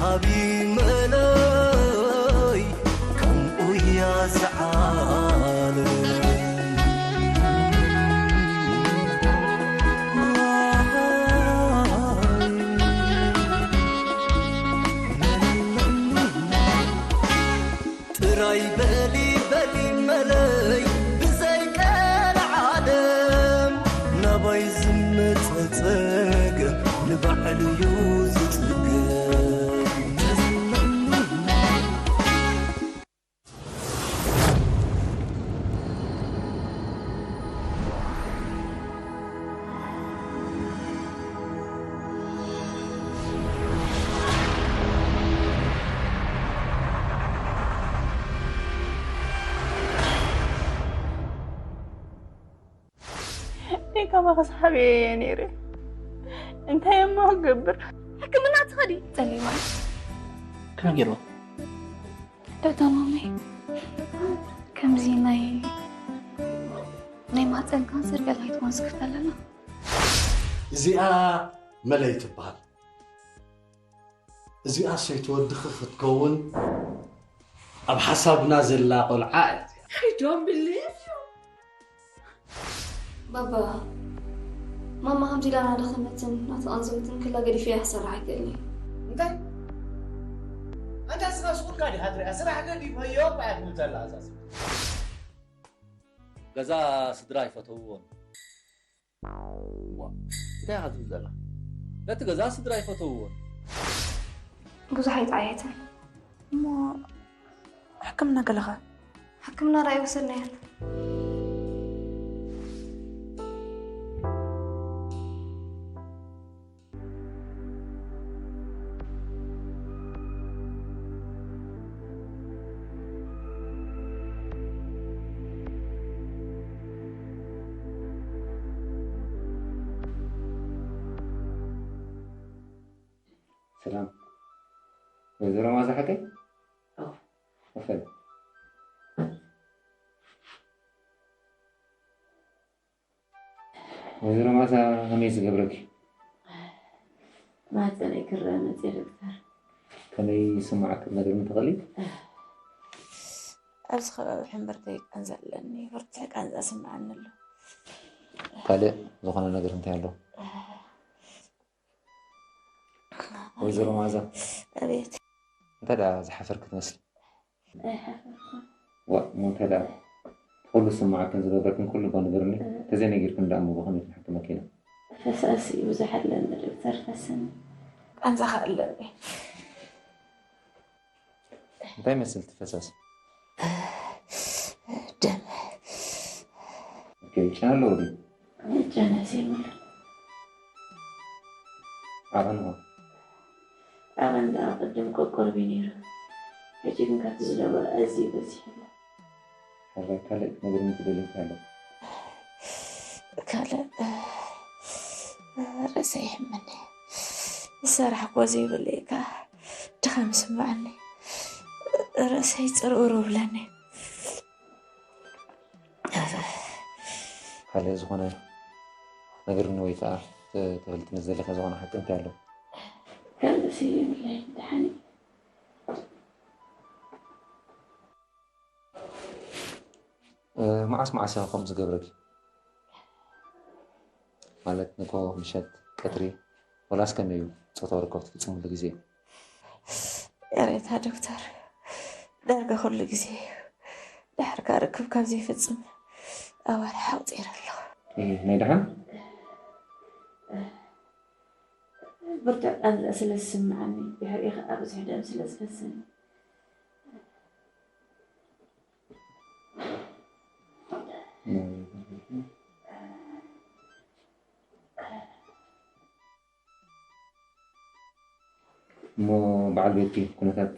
ኣቢ መለይ ከምኡ እያ ዝዓለም። ጥራይ በሊ በሊ መለይ ብዘይ ቀልዓለም ናባይ ዝመጸ ጸገም ንባዕሉ እዩ ዝጽገም። ደይ ካባኸስ ሓብየ እየ ነይረ። እንታይ እሞ ክገብር? ሕክምና ትኸዲ? ጸሊማ እዩ። ከመይ ገይርዋ? ዶክተር ማመይ ከምዚ ናይ ናይ ማህፀን ካንሰር ገለ ኣይትኾን ዝክፈለና። እዚኣ መለይ ትበሃል። እዚኣ ሰይቲ ወድኺ ክትከውን ኣብ ሓሳብና ዘላ ቆልዓ እያ። I don't believe you. ባባ፣ ማማ ከምዚ ኢላ እናደኸመትን እናተቐንዘወትን ክላ ገዲፈያ ክሰርሕ ኣይክእልን እየ። እንታይ? ኣንታ ስኻ ስቑልካ ዲኻ ትሪኣ? ስራሕ ገዲፈዮ እኮ እያ ትብል ዘላ እዛ ሰበይቲ። ገዛ ስድራ ኣይፈተውዎን። ዋ፣ እንታይ ኢኻ ትብል ዘላ? ነቲ ገዛ ስድራ ኣይፈተውዎን። ብዙሕ ኣይተዓየተን። እሞ ሕክምና ገለኸ? ሕክምና ዶ ኣይወሰድናዮን? ሰላም ወይዘሮ ማዛ ሓቀይ? ኣዎ። መፈል ወይዘሮ ማዛ ከመይ ዝገብረኪ? ማህፀነይ ክረአ መፅየ ዶክተር። ከመይ ይስምዓኪ ክትነግርኒ ትኽእሊ? ኣብዚ ከባቢ ሕምብርተይ ቃንዛ ኣለኒ፣ ብርቱዕ ቃንዛ ስምዓኒ ኣሎ። ካልእ ዝኾነ ነገር እንታይ ኣሎ? ወይዘሮ መኣዛ ኣቤት። እንታይ ደኣ ዝሓፈርኪ ትመስሊ? ኣይሓፈርኩን። ዋእ እሞ እንታይ ደኣ እቲ ኩሉ ዝስምዓክን ዝገብረክን ኩሉ እባ ንገርኒ። ተዘይነጊርክኒ ደኣ እሞ ብኸመይ ክንሕክመኪ ኢና? ፈሳሲ ብዙሕ ኣለኒ ዶክተር ፈስኒ። ቃንዛኻ ኣለኒ። እንታይ ይመስል እቲ ፈሳሲ? ደም። ኦኬ፣ ጨና ኣለዎ ድዩ? ጨና ዘይብሉ። ዓቐንኸ? ዓቐን ደኣ ቅድም ቆቆርብ እዩ ነይሩ። ሕጂ ግን ካብቲ ዝነበሮ ኣዝዩ በዚሑ ኣሎ። ሕራይ ካልእ ክትነግርኒ ትደልይ እንታይ ኣሎ? ካልእ ርእሰይ ይሕመኒ። ዝሰራሕክዎ ዘይብለይ ከኣ ድኻም ይስምዓኒ። ርእሰይ ጽርውርው ይብለኒ። ካልእ ዝኾነ ነግርኒ ወይ ከኣ ተፈልጥኒ ዝደለኻ ዝኾነ ሓቂ እንታይ ኣሎ? ካልእሲ የብለይን ደሓን እዩ። መዓስ መዓስ ኢኻ ከምኡ ዝገብረኪ? ማለት ንግሆ፣ ምሸት፣ ቀትሪ ወላስ ከመይ እዩ ጾታዊ ርክብ ትፍጽምሉ ግዜ? ያሬታ ዶክተር ዳርጋ ኩሉ ግዜ እዩ። ድሕርካ ርክብ ካብ ዘይፍጽም ኣዋርሕ ኣቑጺረ ኣለኹ። ናይ ደሓን? ብርቱዕ ቃንዛ ስለ ዝስምዓኒ ድሕሪኡ ኸኣ ብዙሕ ደም ስለ ዝፈሰኒ። እሞ በዓል ቤትኪ ኩነታት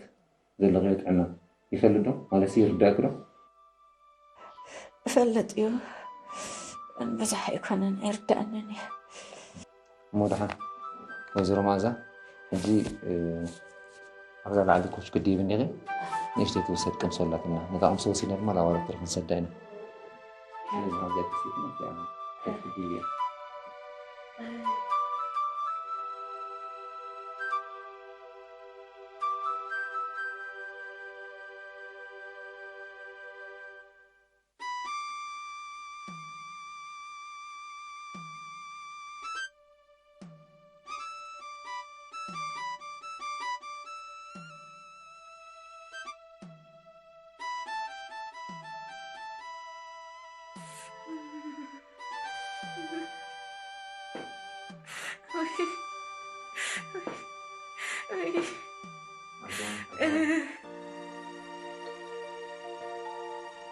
ዘለኽዮ ጥዕና ይፈልጥ ዶ? ማለትሲ ይርዳእኪ ዶ? እፈልጥ እዩ። ብዙሕ ኣይኮነን፣ ኣይርዳእንን እዩ። እሞ ደሓን ወይዘሮ መኣዛ፣ ሕጂ ኣብዛ ላዕሊ ኮች ክድይብ እኒኺ ንእሽተይ ትውሰድ ቅምሶ ኣላትና። ነታ ቅምሶ ወሲድና ድማ ላቦራቶሪ ክንሰዳ ኢና። ስለዚ ካብዚኣ ተሲእኩም ኣብዚኣ ኮች ክድይብ እያ።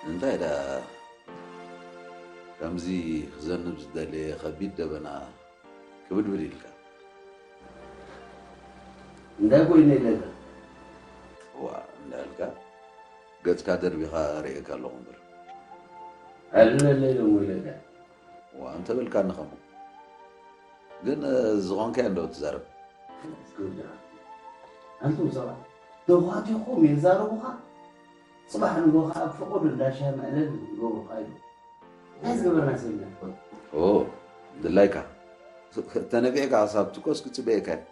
እንታይ ደኣ ከምዚ ክዘንብ ዝደለየ ከቢድ ደበና ክብድብድ ኢልካ? እንታይ ኮይኑ ኢለካ? ዋ እንዳልካ ገጽካ ደርቢኻ ርእየካ ኣለኹ እምበር። ኣለለይ ደሞ ኢለካ። ዋ እንተበልካኒ ከምኡ ግን ዝኾንካዮ እንዶ ትዛረብ። ኣንቱም ሰባት ተዃቲኹም የዛረቡኻ። ጽባሕ ንጎ ከዓ ፈቐዶ እንዳሻ መዕለል ይገብሩኻ ኢሉ እንታይ ዝገበርና ሰብና? ኦ ድላይካ ተነፊዕካ ክሳብ ትኮስ ክጽበየካ እዩ።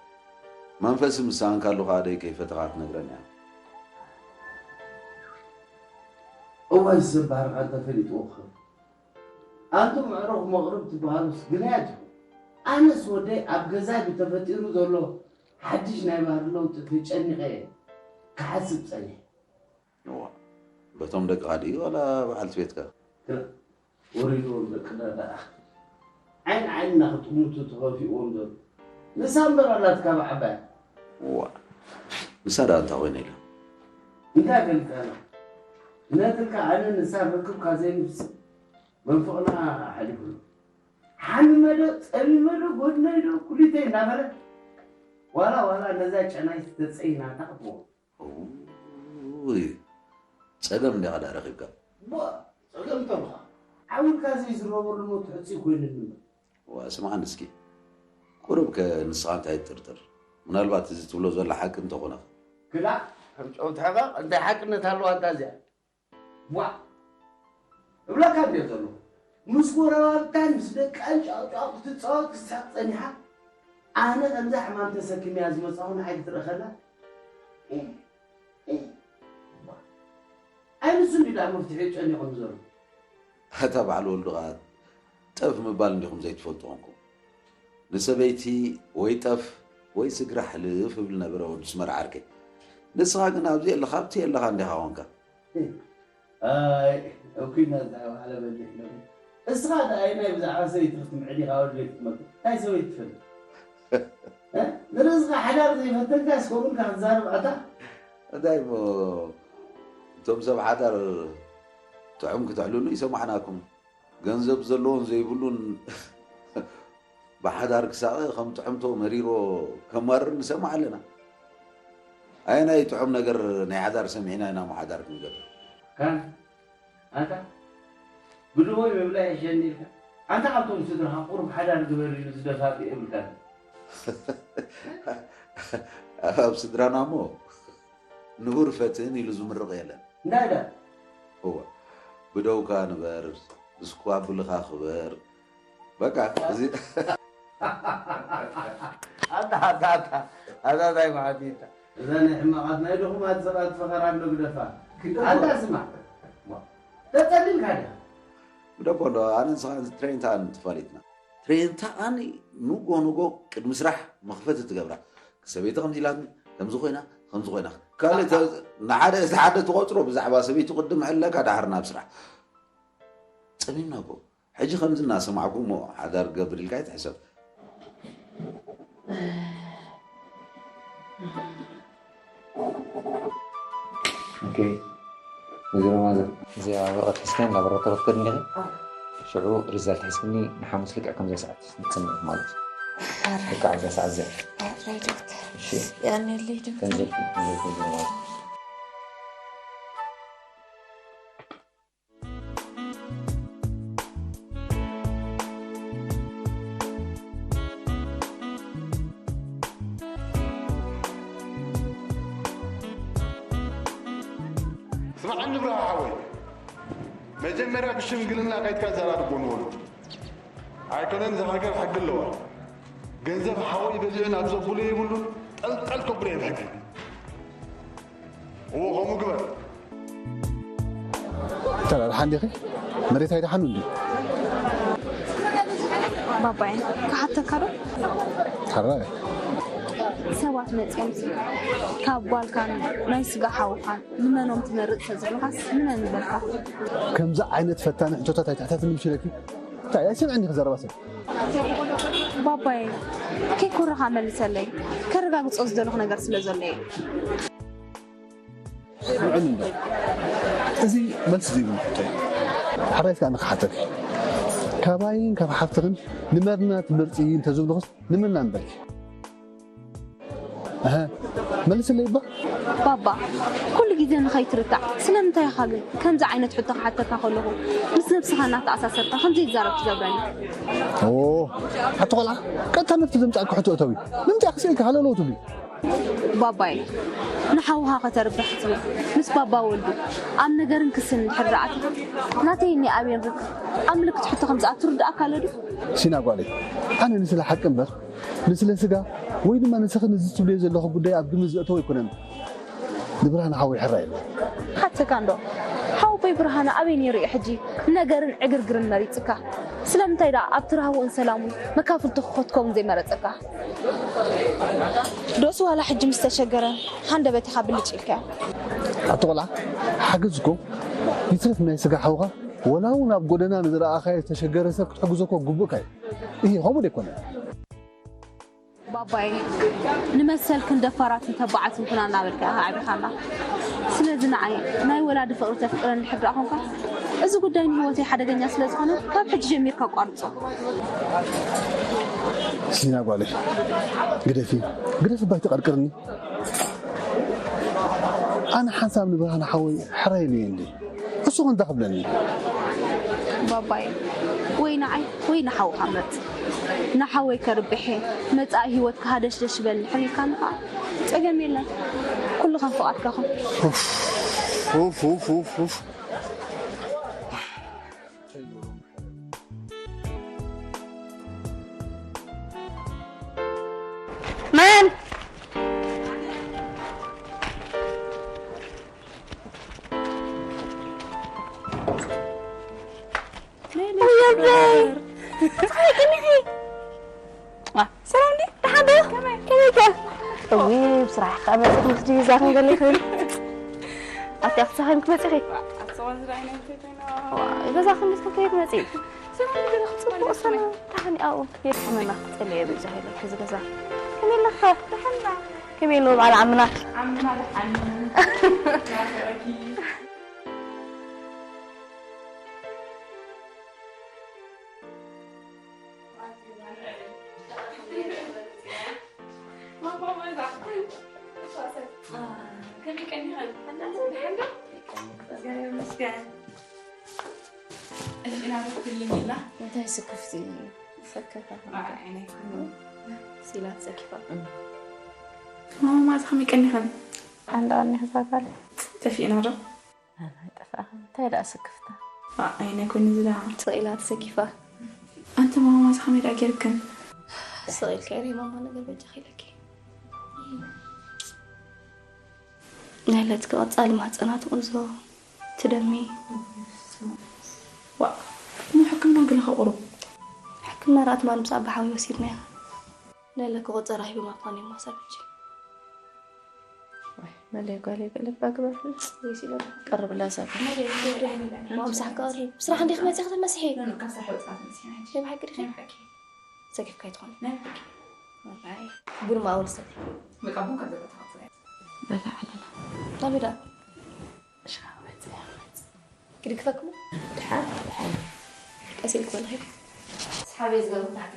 መንፈስ ምስ ሰኣንካሉ ከዓ ደይ ከይፈተኻ ትነግረኒ እያ። እዋይ ሰብ ባህርኻ እንተፈሊጥዎ ክኸብ ኣንቱም ኣዕሩኽ መቕርብ ትበሃሉስ ግናያት ኢኹም። ኣነስ ወደይ ኣብ ገዛይ ብተፈጢሩ ዘሎ ሓድሽ ናይ ባህሪ ለውጢ ተጨኒቐ እየ ክሓስብ ጸኒሐ። እዋ፣ በቶም ደቅኻ ድዩ ዋላ በዓልቲ ቤትካ? ወሪድዎም ደቅና ደኣ ዓይን ዓይንና ክጥምቱ ተኸፊእዎም ዘሎ ንሳ እምበር ኣላትካ ብዓባያ። እዋ፣ ንሳ ደኣ እንታይ ኮይነ ኢላ? እንታይ ከልካና? ነትልካ ኣነ ንሳ ርክብካ ዘይምስል መንፍቕና ሓሊፉ። ሓሚመ ዶ ጸሚመ ዶ ጎድነይ ዶ ኩሊተይ እናበለ ዋላ ዋላ ነዛ ጨናይ ተጸይናታ ክትቦ። እውይ፣ ጸገም እንዲኻ ደኣ ረኺብካ። ቧ፣ ጸገም ተብኻ ዓውልካ ዘይዝረበሉ ሞ ትሕጽይ ኮይኑኒ እምበር። ዋ፣ ስምዓኒ እስኪ። ቁሩብ ከ ንስኻ እንታይ ትጥርጥር? ምናልባት እዚ ትብሎ ዘላ ሓቂ እንተኾነ። ክላእ፣ ከም ጨው ትሕቐቕ፣ እንታይ ሓቅነት ኣለዋ እታ እዚኣ? ቧ! እብለካ እንድየ ዘለኹ። ምስ ጎረባብታን ምስ ደቃን ጫውጫው ክትጻወት ክሳብ ጸኒሓ፣ ኣነ ከምዛ ሕማም ተሰኪመያ ዝመጻኹ ንዓይ ክትርኢ ከላ፣ ኤ፣ ኤ፣ ቧ! ኣይ ንሱ እንድዩ ደኣ መፍትሒኡ ጨኒቑኒ ዘሎ። ኣታ በዓል ወልዱ ኸኣ ጠፍ ምባል እንዲኹም ዘይትፈልጡ ኾንኩም። ንሰበይቲ ወይ ጠፍ ወይ ስግራ ሕልፍ እብል ነበረ ወዲ ስመር ዓርከይ። ንስኻ ግን ኣብዚ የለኻ ኣብቲ የለኻ እንዲኻ ኾንካ። ኣይ፣ ኣብ ኲናት ዝተባህለ በሊሕ ነብሪ። እስኻ ደኣ ኣየናይ ብዛዕባ ሰበይቲ ክትምዕድ ኢኻ ወዲ ዘይትመልክ? እንታይ ሰበይቲ ትፈልጥ? እ? ንርእስኻ ሓዳር ዘይፈተንካስ ከምኡ ኢልካ ክትዛረብ ኣታ? እንታይ እሞ፣ እቶም ሰብ ሓዳር ጥዑም ክትዕልሉ ይሰማዕናኩም። ገንዘብ ዘለዎን ዘይብሉን ብሓዳር ክሳቐ ከም ጥዕምቶ መሪሮ ከማርር ንሰምዕ ኣለና። ኣየናይ ጥዑም ነገር ናይ ሓዳር ሰሚዕና ኢና እሞ ሓዳር ክንገብር? ካን፣ ኣንታ ብድሆይ ምብላይ ይሕሸኒ ኢልካ? ኣንታ ካብቶም ስድራኻ ቁሩብ ሓዳር ግበር ኢሉ ዝደፋፍእ የብልካን። ኣብ ስድራና እሞ ንቡር ፈትን ኢሉ ዝምርቕ የለን። እንታይ ደኣ? እወ፣ ብደውካ ንበር፣ እስኳ ብልኻ ክበር። በቃ፣ እዚ ኣታ፣ ኣታ፣ ኣታ፣ ኣታ፣ እንታይ መዓት እዩ እታ? እዛ ናይ ሕማቓት ናይ ድኹማት ሰባት ፈኸራ እንዶ ግደፋ። ኣታ ስማዕ፣ ተጸሊልካ ዲኻ? ግደፎ እንዶ፣ ኣነ ንስኻ ትሬንታ ተፋሊጥና። ትሬንታ ኣነ ንጎ ንጎ ቅድሚ ስራሕ መኽፈቲ ትገብራ። ሰበይቲ ከምዚ ኢላትኒ፣ ከምዚ ኮይና፣ ከምዚ ኮይና። ካልእ ተ-፣ ንሓደ፣ እቲ ሓደ ትቆጽሮ ብዛዕባ ሰበይቱ ቅድም ሕለካ፣ ዳሕር ናብ ስራሕ። ጸሚምና እኮ። ሕጂ ከምዚ እናሰማዕኩ እሞ ሓዳር ክገብር ኢልካ ኣይትሕሰብ። ኦኬ። ወይዘሮ ማዘር፣ እዚኣ ወረቐት ሒዝክያ ላቦራቶሪ ክትከዲ እንዲኺ? ኣዎ። ሽዑ ሪዛልት ሒዝክኒ ንሓሙስ ልክዕ ከምዛ ሰዓት ክትመጽኒ ማለት እዩ። ኣረ። ልክዕ ኣብዛ ሰዓት እዚኣ። ኣረ ዶክተር። እሺ። የቐንየለይ ዶክተር። ከምዚ ኢልኪ፣ ከምዚ ኢልኪ ወይዘሮ ማዘር። ስምዓኒ ብርሃ ሓወይ፣ መጀመርያ ብሽምግልና ከይድካ ዘራርቦ ንወሉ። ኣይኮነን፣ እዛ ሃገር ሕጊ ኣለዋ። ገንዘብ ሓወይ በሊዑ ናብ ዘብሎ የብሉን፣ ጠልጠል ከብሎ እየ ብሕጊ። እዎ፣ ከምኡ ግበር። ተራ ደሓን ዲኺ? መሬት ኣይደሓኑን ድዩ? ባባይ፣ ክሓተካ ዶ? ተራ። ሰባት መጺኦምሲ ካብ ጓልካን ናይ ስጋ ሓውኻን ንመኖም ትመርጽ ተዝብሉኻስ ንመን ምበልካ? ከምዚ ዓይነት ፈታኒ ሕቶታት ኣይትሕተትኒ ምሽ ኢለኪ። እንታይ ኣይሰምዕን ኢኺ ዘረባ ሰብ። ባባይ፣ ከይኮረኻ መልሰለይ። ከረጋግጾ ዝደለኹ ነገር ስለ ዘሎ እየ። ስምዕኒ እንዶ፣ እዚ መልሲ ዘይብሉ ሕቶ እዩ። ሕራይ እስከ ኣነ ክሓተኪ፣ ካባይን ካብ ሓፍትኽን ንመርና ትመርጺ እንተዝብልኽስ ንመርና ምበልኪ? ኣሀ፣ መልስለይ እባ። ባባ፣ ኩሉ ግዜ ንኸይትርታዕ ስለምንታይ ኢኻ ግን ከምዚ ዓይነት ሕቶ ክሓተካ ከለኹ ምስ ነብስኻ እናተኣሳሰርካ ከምዘይዛረብ ትገብረኒ? ኦ፣ ኣቲ ቆልዓ፣ ቀጥታ ነቲ ዘምጻእካ ሕቶ እተዊ። ንምንታይ ክስኢልካ ሃለለው ትብሊ? ባባይ፣ ንሓውኻ ከተርብሕ ትብል ምስ ባባ ወልዱ ኣብ ነገርን ክስን እንድሕር ደኣ ኣቲኻ፣ ናተይ እኒ ኣበይ ንርከብ ኣብ ምልክት ሕቶ ከምዝኣቱ ትርድኣካ ኣሎ ድዩ? ሲና ጓለይ፣ ኣነ ንስለ ሓቂ እምበር ንስለ ስጋ ወይ ድማ ንስኺ ንዚ ትብልዮ ዘለኹ ጉዳይ ኣብ ግምት ዘእተወ ኣይኮነን። ንብርሃን ሓወይ ሕራይ ኣሎ። ሓተካ እንዶ፣ ሓወቦይ ብርሃነ ኣበይ ነይሩ እዩ ሕጂ ነገርን ዕግርግርን መሪጽካ? ስለምንታይ ደኣ ኣብቲ ራህውኡን ሰላሙን መካፍልትኹ ክትከውን ዘይመረጸካ? ዶስ ዋላ ሕጂ ምስ ተሸገረ ሃንደበት ኢኻ ብልጭ ኢልካዮ? ኣቲ ቆልዓ፣ ሓገዝ እኮ ይትረፍ ናይ ስጋ ሓውኻ ወላ እውን ኣብ ጎደና ንዝረኣኻዮ ዝተሸገረ ሰብ ክትሕግዞ እኮ ግቡእካ እዩ። እሂ፣ ከምኡ ዶ ኣይኮነን? ባባይ፣ ንመሰልክን ደፋራትን ተባዓትን ኩና እናበልካ ኢኻ ዓቢኻና። ስለዚ ንዓይ ናይ ወላዲ ፍቕሪ ተፍቅረኒ እንድሕር ደኣ ኾንካ፣ እዚ ጉዳይ ንህይወተይ ሓደገኛ ስለ ዝኾነ ካብ ሕጂ ጀሚርካ ኣቋርጾ። ሲና ጓለይ፣ ግደፊ፣ ግደፊ እባ ኣይትቐርቅርኒ። ኣነ ሓንሳብ ንብርሃን ሓወይ ሕራይ ኢሉኒ እንድዩ። እሱ ኸ እንታይ ክብለኒ? ባባይ፣ ወይ ንዓይ ወይ ንሓውኻ ምረጽ። ንሓወይ ከርብሕ እየ፣ መጻኢ ህይወትካ ሃደሽደሽ ይበል እንድሕር ኢልካኒ ኸኣ ጸገም የለን። ኩሉ ከም ፍቓድካ ኹን። ኡፍ፣ ኡፍ፣ ኡፍ፣ ኡፍ፣ ኡፍ። መን? ሰላም እንዴ? ደሓን ዶ? ከመይ ከ? እዊ፣ ብስራሕ ከኣ መጺእኪ ምስ ዲቪዛ ክንገሊ ይኽእል። ኣቲ ኣብቲ ሳኸን ክትመጺ ኢኺ? ዋ፣ ገዛ ክንዲ እስከ ከየት መጺ? ጽቡቕ ሰላም፣ ደሓን እዩ። ኣብኡ የድሕነና። ጸልየ ብእግዚኣብሔር ኢለኪ፣ እዚ ገዛ። ከመይ ኣለኻ? ደሓን ኢና። ከመይ ኣለዉ በዓል ዓምና? ዓምና ደሓን እዩ። እንታይ ስክፍቲ ሰከፈ? ሲላት ሰኪፋ። ማማ፣ እዚ ከመይ ቀኒኸን? ኣንዳ ኣኒ ክዛጋል። ጠፊእና ዶ? ኣና ይጠፋእኻ። እንታይ ደኣ ስክፍታ? ኣይ፣ ናይ ኮይኑ ዝዳ። ስቕ ኢላ ተሰኪፋ። ኣንቲ ማማ፣ እዚ ከመይ ደኣ ጌርክን? ስቕ ኢልካ ኢለ ማማ ነገር በጃኺ ኢለኪ። ናይ ዕለት ክቕጻል ማህጸና ትቕንዞ፣ ትደሚ። ዋ፣ እሞ ሕክምና ገለ ከቑርብ። ሕክምና ራእቲ ማል ምስ ኣባ ሓዊ ወሲድናዮ። ናይ ዕለት ክቑጸር ሂቦም ኣፋን እዮም ማሳብ ሕጂ። ወይ፣ መለይ ጓለይ ገለ እባ ግበር። ወይስ ኢለ ቀርብላ ሳብ። ምሳሕ ቀርብ። ስራሕ እንዲኽ መጺኻ ተመሲሒ? ናይ ብሓቂ ዲኺ? ሰኪፍካ ኣይትኾን። ቡን ማእውን ሰቲ። በላ ዓለና። ናበይ ደኣ? ሽኻ መጽእ፣ መጽእ። ክድግፈኩም? ድሓን፣ ድሓን። ቀስ ኢልክ በል ኺድ። ስሓበይ ዝገርም ታሕቲ።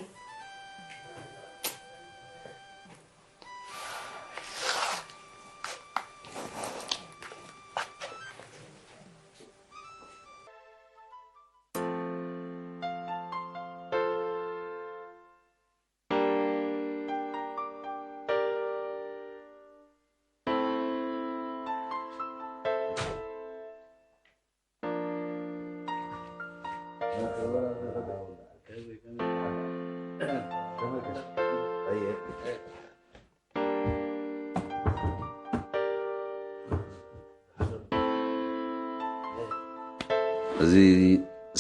እዚ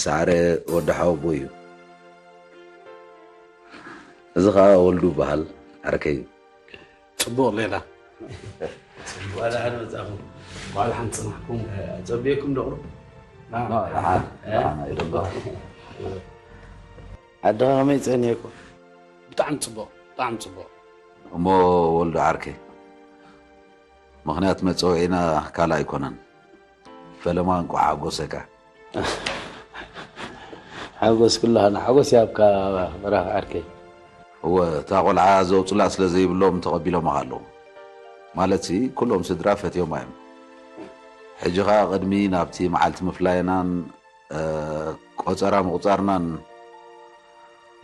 ሳዕረ ወዲ ሓወቦ እዩ። እዚ ኸኣ ወልዱ ይበሃል፣ ዓርከይ እዩ። ጽቡቕ ሌላ። እንኳዕ ደሓን መጻኹም። እንኳዕ ደሓን ጽናሕኩም። ጸብየኩም ዶ ቁሩብ? ደሓን፣ ደሓን፣ ይደባ። ዓድኻ ከመይ ጸኒሕኩም? ብጣዕሚ ጽቡቕ፣ ብጣዕሚ ጽቡቕ። እሞ ወልዶ ዓርከይ፣ ምኽንያት መጸውዒና ካልእ ኣይኮነን፣ ፈለማ እንቋዕ ሓጎሰካ። ሓጎስ ኩላህና ሓጎስ ያብካ በራኽ ዓርከይ። እወ፣ እታ ቆልዓ ዘውፅላ ስለ ዘይብሎም ተቐቢሎምኻ ኣለዉ። ማለትሲ ኩሎም ስድራ ፈትዮማ እዮም። ሕጂ ኸኣ ቅድሚ ናብቲ መዓልቲ ምፍላይናን እ፣ ቆጸራ ምቑጻርናን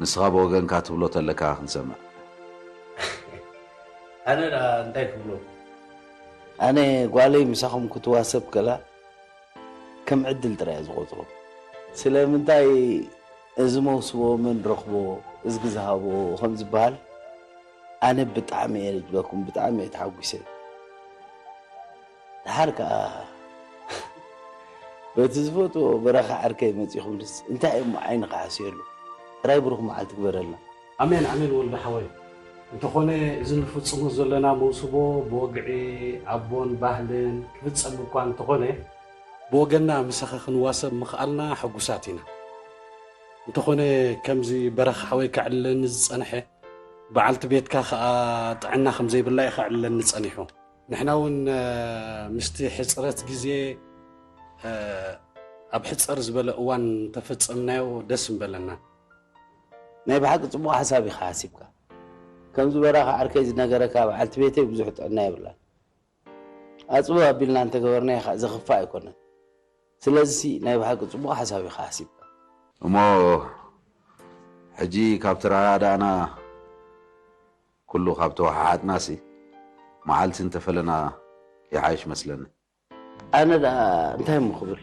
ንስኻ ብወገንካ ትብሎ ተለካ ክንሰምዕ። ኣነ ደኣ እንታይ ክብሎ? ኣነ ጓለይ ምሳኹም ክትዋሰብ ከላ ከም ዕድል ጥራይ እየ ዝቖጽሮ። ስለምንታይ እዚ መውስቦ መን ረኽቦ እዝጊ ዝሃቦ ከም ዝበሃል ኣነ ብጣዕሚ እየ ዝብለኩም ብጣዕሚ እየ ተሓጒሰ። ደሓር ከኣ በቲ ዝፈትዎ በረኻ ዓርከይ መጺኹምስ እንታይ እሞ ዓይኒ ክሓስየሉ ጥራይ ብሩኽ መዓልቲ ግበረልና። ኣሜን ኣሜን ወልደ ሓወይ። እንተኾነ እዚ ንፍጽሞ ዘለና መውስቦ ብወግዒ ኣቦን ባህልን ክፍጸም እኳ እንተኾነ ብወገንና ምሳኻ ክንዋሰብ ምኽኣልና ሕጉሳት ኢና። እንተኾነ ከምዚ በረኻ ሓወይ ከዕልለኒ ዝጸንሐ በዓልቲ ቤትካ ከኣ ጥዕና ከም ዘይብላ እዩ ከዕልለኒ ጸኒሑ። ንሕና እውን ምስቲ ሕጽረት ግዜ ኣብ ሕጽር ዝበለ እዋን እንተፈጸምናዮ ደስ ምበለና። ናይ ብሓቂ ጽቡቕ ሓሳብ ኢኻ ሓሲብካ። ከምዚ በራኺ ዓርከይ ዝነገረካ በዓልቲ ቤተይ ብዙሕ ጥዕና የብላን። ኣጽብብ ኣቢልና እንተገበርናዮ ከኣ ዘኽፍእ ኣይኮነን። ስለዚሲ ናይ ብሓቂ ጽቡቕ ሓሳብ ኢኻ ሓሲብካ። እሞ ሕጂ ካብ ተረዳዳእና ኩሉ ካብ ተወሓሓጥናሲ መዓልቲ እንተፈለና ይሓይሽ መስለኒ። ኣነ ደኣ እንታይ እሞ ክብል?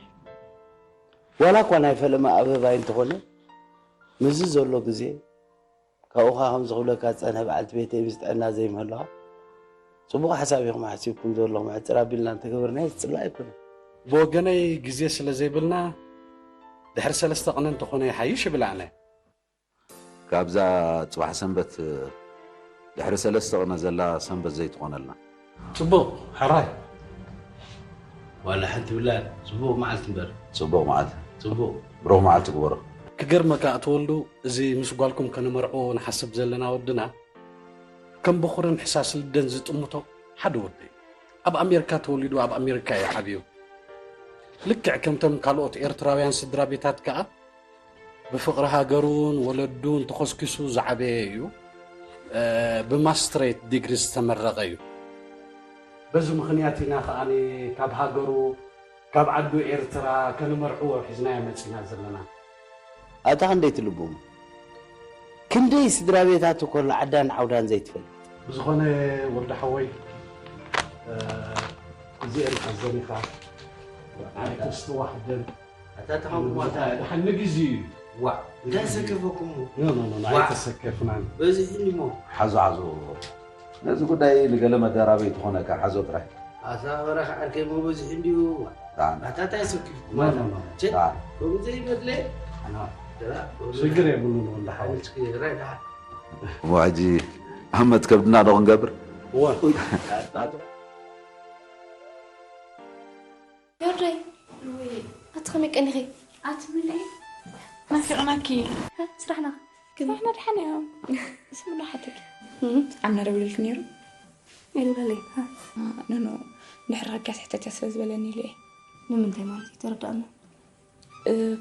ዋላ እኳ ናይ ፈለማ ኣበባይ እንተኾነ ምስዚ ዘሎ ግዜ ካብኡ ኸዓ ከምዚ ክብለካ ዝጸንሐ በዓልቲ ቤተይ ምስ ጥዕና ዘይምህላዋ ጽቡቕ ሓሳብ ኢኹም ሓሲብኩም ዘለኹም ሕጽር ኣቢልና እንተገበርናዮ ዝጽላእ ኣይኮነን። ብወገነይ ግዜ ስለ ዘይብልና ድሕሪ ሰለስተ ቅነ እንተኾነ ይሓይሽ ይብል ኣነ። ካብዛ ጽባሕ ሰንበት ድሕሪ ሰለስተ ቅነ ዘላ ሰንበት ዘይትኾነልና። ጽቡቕ ሕራይ። ዋላ ሓንቲ ብላ ጽቡቕ መዓልቲ እምበር። ጽቡቕ መዓልቲ። ጽቡቕ። ብሩኽ መዓልቲ ግበሮ። ክገርመካ ኣቶ ወልዱ እዚ ምስ ጓልኩም ከነመርዕዎ ንሓስብ ዘለና ወድና ከም በኹርን ሕሳስ ልደን ዝጥምቶ ሓደ ወዲ እዩ። ኣብ ኣሜሪካ ተወሊዱ ኣብ ኣሜሪካ እዩ ዓብዩ። ልክዕ ከምቶም ካልኦት ኤርትራውያን ስድራ ቤታት ከኣ ብፍቕሪ ሃገሩን ወለዱን ተኾስኪሱ ዝዓበየ እዩ። ብማስትሬት ዲግሪ ዝተመረቐ እዩ። በዚ ምኽንያት ኢና ከኣ ካብ ሃገሩ ካብ ዓዱ ኤርትራ ከነመርዕዎ ሒዝናዮ መጺና ዘለና። ኣታ ክንደይ ትልቡሙ ክንደይ ስድራ ቤታቱ ከሎ ዓዳን ዓውዳን ዘይትፈልጥ። ብዝኾነ ወዲ ሓወይ እዚኤን ሓዘን ኢኻ ኣይተስተዋሕደን። ኣታ ተኻንኩማ እንታይ ደሓን ንግዚ እዩ። ዋዕ እንታይ ዘከፈኩሞ? ኖ ኖ ኖ ኖ፣ ዋዕ። ኣይተሰከፍናን። በዚሕኒ እሞ። ሓዞ ሓዞ። ነዚ ጉዳይ ንገለ መዳራበይ ትኾነካ ሓዞ ጥራይ። ኣታ በረኻ ዓርከይ እሞ በዚሕ እንድዩ። ዋዕ። ደሓን። ኣታ እንታይ ዘከፍኩማ? ኖ ኖ ኖ። ቸ፣ ደሓን። ከምኡ ዘይበድለ። ኖ። ደራ፣ ከምኡ ሽግር የብሉን ወላ ሓወይ። ሓወይ፣ ሽግር የብሉን፣ ደሓን። እሞ ሕጂ ኣመት ከብድና ዶ ክንገብር? እወ። ዮርደይ ኣቲ ከመይ ቀኒኺ? ኣቲ ምንዒ ናፊቕናኪ። ስራሕና ስራሕና ድሓን እዮም። ስምና ሓተኪ ኣምና ደውልልክ ነይሩ። ኣይደውለለይ። ኖኖ ድሕሪ ረጋስ ሕተትያ ስለ ዝበለኒ ኢሉ እየ። ንምንታይ ማለት እዩ ተረዳእና።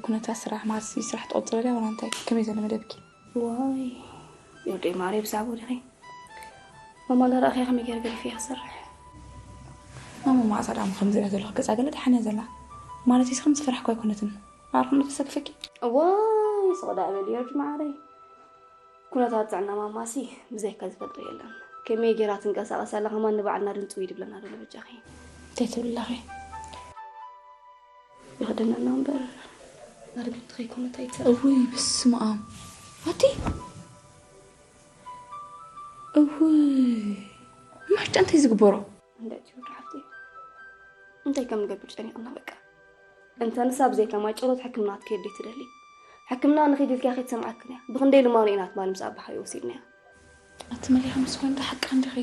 ኩነታት ስራሕ ማለት ስራሕ ትቕፅለልያ ዋላ እንታይ ከመይ ዘሎ መደብኪ? ዋይ ዮርደይ ማሬ ብዛዕባኡ ዲኺ? ማማ እንዳረኣኽያ ከመይ ገይረ ገዲፈያ ክሰርሕ? ማማ መዓዛ ደኣ ከምዚ ኢላ ዘለኹ ገጻ ገለ ደሓን እያ ዘላ። ማለተይስ ከም ዝፈራሕኩ ኣይኮነትን። ኣርኹም ተሰክፈኪ። እዋይ ስቕ ደኣ በሊ ዮርዲ መዓረይ። ኩነታት ጥዕና ማማሲ ብዘይካ ዝፈልጦ የለን። ከመይ ገይራ ትንቀሳቐስ ኣላ ከማን ንባዕልና ድንጽው ይድብለና ዶ ንበጃኺ? እንታይ ትብሊ ኣለኺ? ይኽደነና እምበር ኣረጊት ከይኮነት ኣይትሰርሕ። እውይ በስመ ኣብ ኣቲ እውይ ማርጫ እንታይ ዝግበሮ? እንዳ ትዩር ሓፍተይ እንታይ ከም ንገብር ጨኒቕና በቃ። እንተ ንሳ ብዘይካ ማይ ጨሎት ሕክምና ክትከይድ ደይ ትደሊ። ሕክምና ንኺድ ኢልክያ ከይትሰምዓክን እያ። ብኽንደይ ልማኖ ኢና ትማሊ ምስ ኣባሓዮ ወሲድናያ። ኣቲ መሊኻ ምስ ኮይንካ ሓቃ እንዲኺ።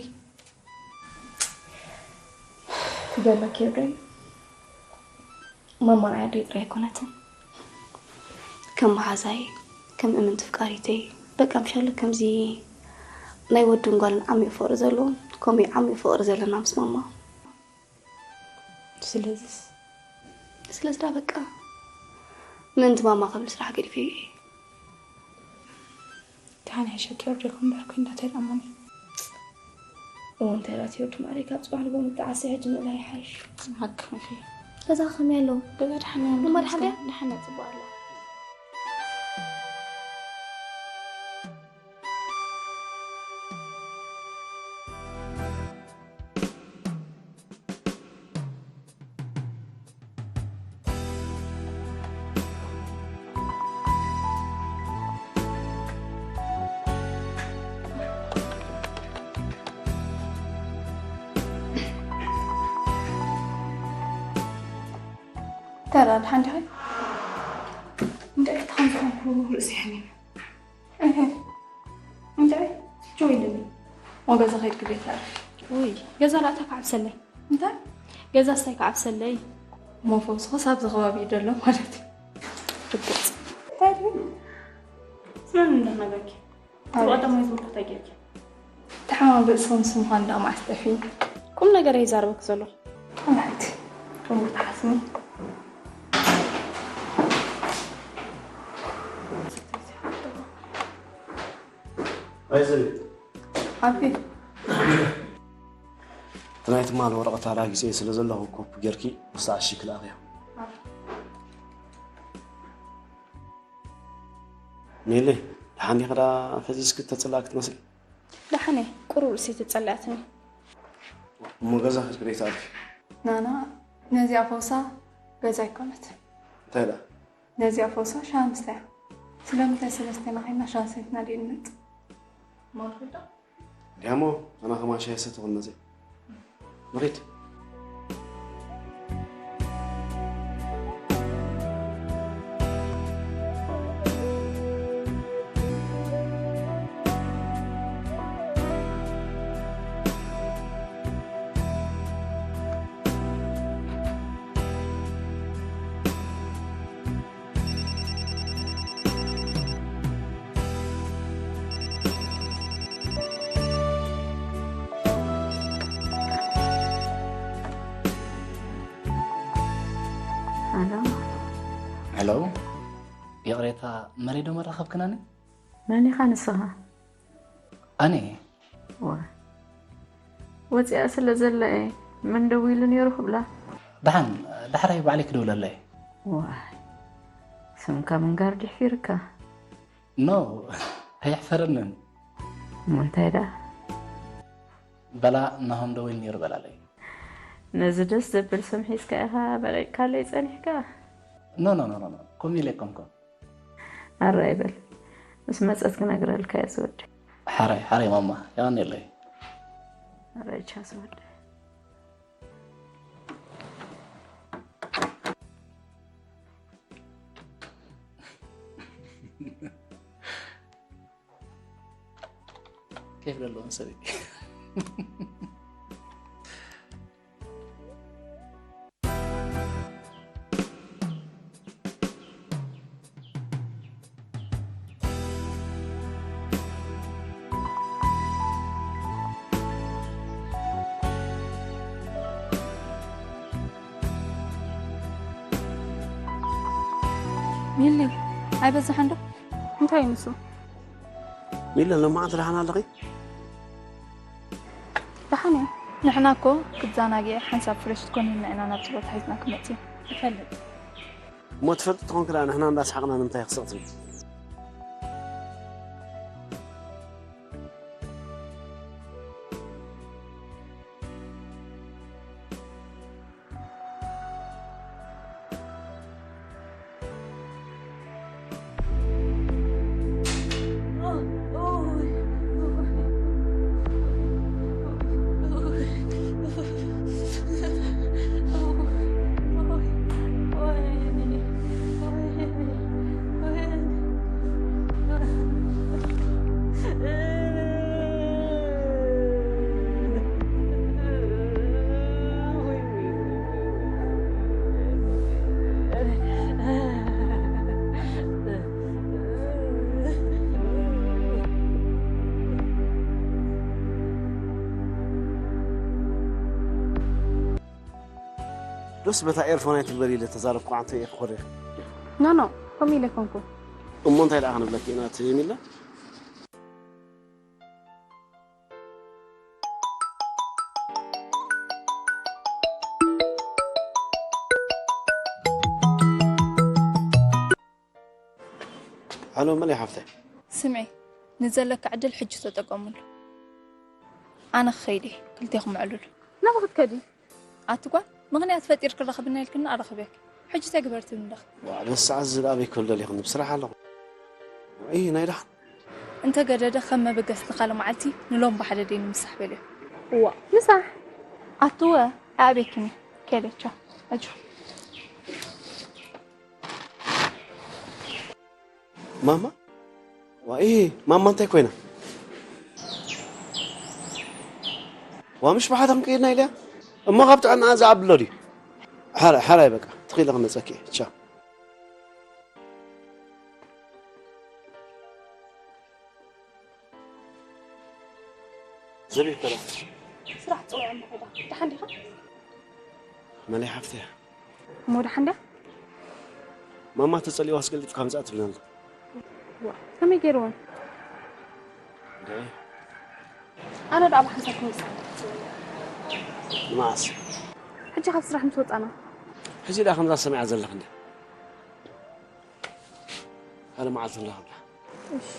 ትገርመኪ ዮርዶይ ማማ ናይ ኣደይ ጥራይ ኣይኮነትን። ከም መሓዛይ ከም እምንቲ ፍቃሪተይ በቃ ምሻለ ከምዚ ናይ ወድን ጓልን ዓሚቕ ፍቕሪ ዘለዎም ከምኡ ዓሚቕ ፍቕሪ ዘለና ምስ ማማ። ስለዚስ ስለዚ ዳ በቃ ምእንቲ ማማ ክብል ስራሕ ገዲፈ እየ። ደሓን ሕሸኪ ወርደኩም በርኩ እንዳተል ኣማኒ። እዎ እንታይ ዳ ትወዲ ማሪ ካብ ፅባሕ ንጎ ምጣዓሰ ሕጂ ምእላይ ይሓይሽ። ሓቅኺ። ገዛ ከመይ ኣለዉ? ገዛ ደሓን እሞ ደሓን ድያ? ደሓን ጽቡቅ ኣሎ። ተራ ድሓን ድሓን እንታይ ተኸምዝኾንኩ ርእሲ ሓሚም እንታይ ጆይ ልኒ ወገዛ ኸይድ ግቤት ኣርፍ ውይ ገዛ ላእታ ከዓብሰለይ እንታይ ገዛ ስታይ ከዓብሰለይ ሞፈውስ ኸሳብ ዝኸባቢ ይደሎ ማለት እዩ ርግጽ እንታይ ድዩ ስለምን እንዳናገርኪ ትርቆ ደሞ ይዝምኩ ተጌርኪ ተሓማም ርእስኹም ስምዃን እንዳ ማዕስ ጠፊ ቁም ነገር እየ ዛረበክ ዘሎ ኣላይት ከምኡ ትሓስኒ ኣይዘሪ ሓፊ እቲ ናይ ትማል ወረቐት ኣላጊሰ ስለ ዘለኹ ኮፒ ጌርኪ ክሳዕ ሽክ ልኣኽዮ ሜሊ ደሓን ዲኺ ዳ ፈዚዝኪ ተጽላእኪ ትመስሊ ደሓነ ቁሩብ ርእሲ ተጸላእትኒ እሞ ገዛ ክትክደይ ትኣልፊ ናና ነዚኣ ፈውሳ ገዛ ኣይኮነት እንታይ ደኣ ነዚኣ ፈውሳ ሻሃ ምስተያ ስለምንታይ ሰለስተ ናኸይና ሻሃ ሰይትና ድዩ ንመጽእ ማርፍዳ ዲያሞ ኣና ከማን ሻሂ ሰትኹን መጽእ ንኺድ ሄሎ ሄሎ ይቕሬታ መሬዶ መራኸብክናኒ መን ኢኻ ንስኻ ኣነ ዋ ወፂኣ ስለ ዘለ እየ መን ደዊሉ ነይሩ ክብላ ደሓን ዳሕራይ ባዕለይ ክድውለለይ ዋይ ስምካ ምንጋር ድሕፊርካ ኖ ኣየሕፈረንን እሞ እንታይ ደኣ በላ ናሆም ደዊሉ ነይሩ በላለይ ነዚ ደስ ዘብል ስም ሒዝካ ኢኻ በለጭካለይ ጸኒሕካ ኖ ኖ ኖ ኖ ከምኡ ኢለ ኣይኮንኩን ኣረ ኣይበል ምስ መጸት ክነግረልካ እየ ዝወደይ ሓራይ ሓራይ ማማ የቐንየለይ ኣረቻ ዝወደይ ኬፍ ዘለዎን ሰብ እዩ ሚሊ ኣይበዝሓን ዶ እንታይ እዩ ንሱ ሚለ ሎማዓንቲ ደሓን ኣለኺ ደሓን እዩ ንሕና እኮ ክትዘናግዒ ሓንሳብ ፍረሽ ትኮኒ ኢልና ኢና ናብዚ ቦታ ሒዝና ክመፅእ ይፈልጥ እሞ ትፈልጢ ትኾንክ ደኣ ንሕና እንዳስሓቕና ንምንታይ ክስቕትኒ ምስ በታ ኤርፎን ኣይትግበሪ ኢለ ተዛረብኩ፣ ኣንተ እየ ክኾርየኺ። ኖ ኖ፣ ከምኡ ኢለ ኣይኮንኩን። እሞ እንታይ ደኣ ክንብለኪ ኢና፣ እቲ ሚላ? ሃሎ፣ መለይ ሓፍተይ። ስምዒ፣ ንዘለካ ዕድል ሕጂ ተጠቀምሉ። ኣነ ክኸይድ እየ፣ ክልቴኹም ኣዕልሉ። ናበይ ክትከዲ? ኣቲ ጓል፣ ምኽንያት ፈጢርኪ ርኸብና ኢልክኒ ኣረኽብኪ። ሕጂ እንታይ ግበሪ ትብሊ ኣለኺ? ዋእ፣ በዚ ሰዓት እዚ ደኣ ኣበይ ክብል ደሊኽኒ? ብስራሕ ኣለኹ። እይ፣ ናይ ደሓን። እንተ ገደደ ከም መበገሲ ንኻልእ መዓልቲ ንሎሚ ብሓደ ደይ ንምሳሕ በልዮ። እዋ፣ ምሳሕ? ኣትወ፣ ኣበይክኒ? ከይደ፣ ቻው። ኣጆ። ማማ? ዋኢ፣ ማማ እንታይ ኮይና? ዋ፣ ምሽ ብሓደ ክንከይድና ኢለያ። እሞ ካብ ጥዕናኣ ዝኣብሎ ድዩ? ሓራይ፣ ሓራይ በቃ፣ ትኺለ ክመጸኪ እየ። ቻው። ዘቢብ ከላ። ስራሕ ጽውዕ እሞ ኸይዳ። ደሓን ዲኻ? መለይ ሓፍተያ። እሞ ደሓን ድያ? ማማ ተጸሊዋስ ቀልጢፍካ ምጻእ ትብለና። ዋ፣ ከመይ ገይርዎም? እንታይ? ኣነ ደኣ ብሓንሳብ ክመጽእ። ንመዓስ? ሕጂ ካብ ስራሕ ምስ ወጻና። ሕጂ ደኣ ከምዛ ሰሚዓ ዘለኽ እንደ። ካልእ መዓልቲ ንራኸብላ። እሺ።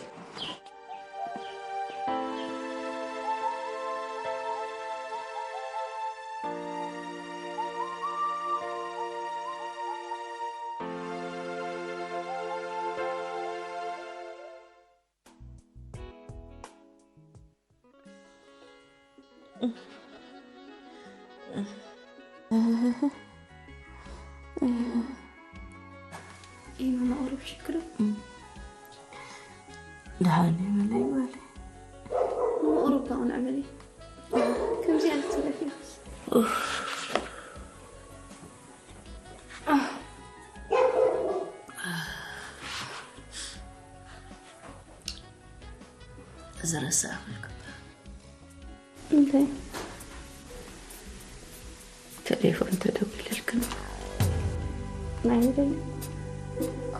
إيه ماما، قرب شكرا. دهاني ملاي مالي. ماما، قرب كون عملي. كم زيادة تبقى فيها؟ ዝረሳእኹ ይግባእ። እንታይ? ተሌፎን ተደዊልልክን? ናይ ደሊ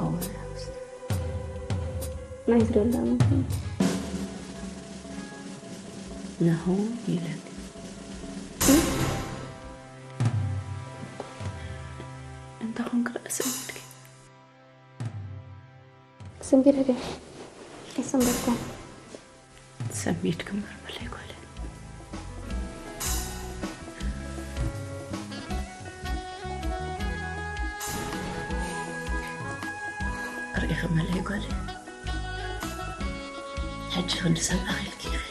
ኣዎ ናይ ሓውስ ናይ ዝደላ ማለት ናሁ ይለኒ እንተ ኾንክ ርእሲ ምድኪ ስምቢድ ህደ ይስምበልኩም ሰሚድ ክምር በለይ ጓለ ርኢኺ መለይ ጓለ ሕጂ ክንዲ ሰብ ኣኺልኪ ኢኺ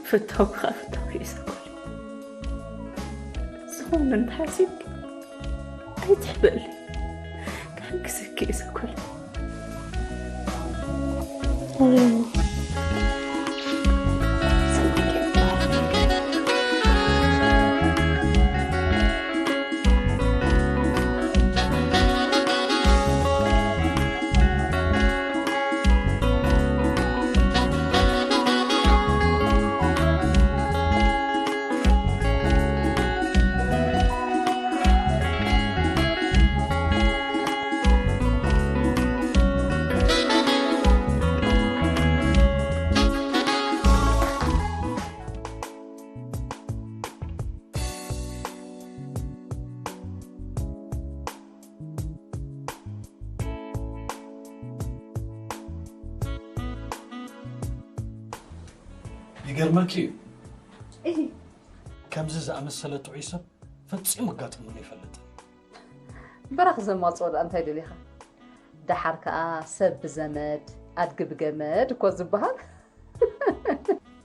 ፍታው ከዓ ፍታው ርእሰ ጓለ ዝኾነ እንተሓሲብኪ ኣይትሕበሊ ክሕግዘኪ እየ ሰኮል ይገርመኪ እዩ። ከምዚ ዝኣመሰለ ጥዑይ ሰብ ፈጺሙ ኣጋጢሙኒ ኣይፈልጥን። በራኽ ዘማፅኦ ደኣ እንታይ ደሊኻ? ደሓር ከኣ ሰብ ብዘመድ ኣድጊ ብገመድ እኮ ዝበሃል።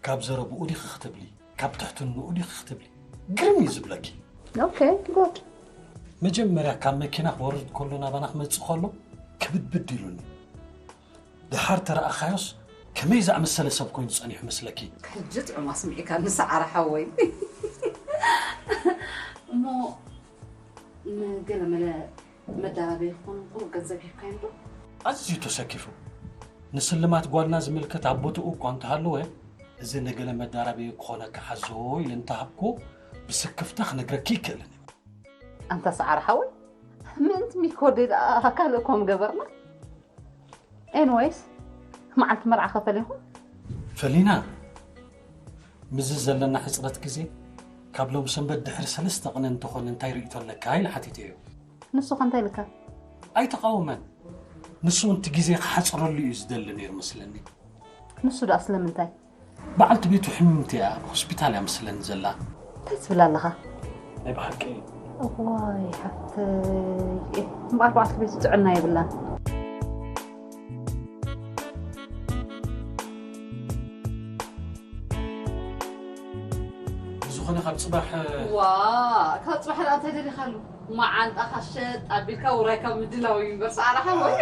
ካብ ዘረብኡ ዲኺ ክትብሊ፣ ካብ ትሕትንኡ ዲኺ ክትብሊ ግርም እዩ ዝብለኪ። ኦኬ ጉድ። መጀመርያ ካብ መኪና ክወርድ ከሎ ናባና ክመጽእ ከሎ ክብድብድ ኢሉኒ። ደሓር ተረኣኻዮስ ከመይ ዝኣመሰለ ሰብ ኮይኑ ጸኒሑ መስለኪ? ሕጂ ጥዑም ኣስሚዕካኒ ሰዓረ ሓወይ። እሞ ንገለመለ መዳራበይ ክኾን ቁሩብ ገንዘብ ሂብካዮም ዶ? ኣዝዩ ተሰኪፉ። ንስልማት ጓልና ዝምልከት ኣብ ቦትኡ እኳ እንተሃለወ፣ እዚ ንገለ መዳራበይ ክኾነካ ሓዞ ኢለ እንተሃብኩዎ ብስክፍታ ክነግረኪ ይክእልን እየ። ኣንታ ሰዓር ሓወይ፣ ምእንቲ ሚኮ ደኣ ካልእ ኮም ገበርና። ኤንወይስ፣ መዓልቲ መርዓ ከፈሊኹም? ፈሊና። ምስዚ ዘለና ሕጽረት ግዜ፣ ካብ ሎም ሰንበት ድሕሪ ሰለስተ ቅነ እንተኾነ እንታይ ርእይቶ ኣለካ ኢለ ሓቲተዮ። ንሱ ከ እንታይ ኢልካ? ኣይተቓወመን። ንሱ እውን እቲ ግዜ ክሓጽረሉ እዩ ዝደሊ ነይሩ መስለኒ። ንሱ ደኣ ስለምንታይ? በዓልቲ ቤቱ ሕምምቲ እያ፣ ኣብ ሆስፒታል እያ መስለኒ ዘላ። እንታይ ትብል ኣለኻ? ናይ ብሓቂ። እዋይ ሓፍተይ፣ እምበኣር በዓልቲ ቤቱ ጥዕና የብላን። ብዝኾነ ካብ ጽባሕ ዋ፣ ካብ ጽባሕ ደኣ እንታይ ደሊኻሉ? መዓንጣኻ ሸጥ ኣቢልካ ውራይካ ምድላው እዩ እምበር፣ ሰዓር ሓወይ።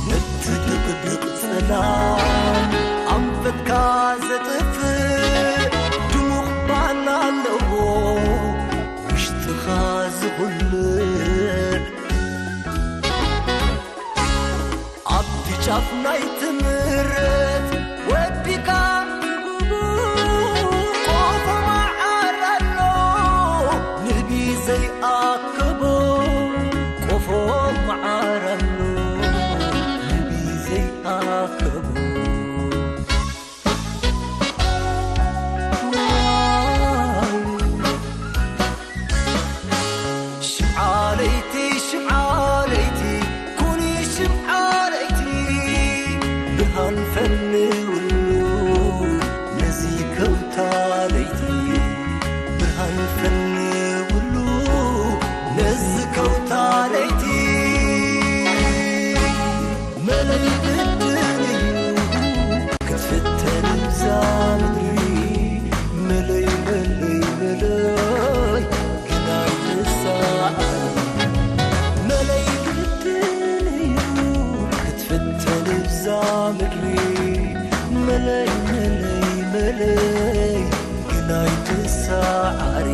ነቲ ድቕድቕ ጸላም ኣንፈትካ ዘጥፍእ ድሙቕ ባና ኣለዎ ውሽጥኻ ዝኹልዕ። ኣብቲ ጫፍ ናይቲ ምረት ወዲካ ትጉጉ ቆፎ መዓር ኣሎ ንቢ ዘይኣከቦ፣ ቆፎ መዓር ኣሎ ንቢ ዘይኣከቦ። ሽምዓ ለይቲ ሽምዓ ለይቲ ኩኒ ሽምዓ ለይቲ ብርሃን ፈንውሉ ነዚ ከውታ ለይቲ ብርሃን ፈንውሉ ነዚ ከውታ ለይቲ መለይ ዕድል እዩ ክትፍተን እዛ ምድሪ መለይ መለይ መለይ ግናይ ትሳዕ መለይ ዕድል እዩ ክትፍተን እዛ ምድሪ መለይ መለይ መለይ ግናይ ትሳዓሪ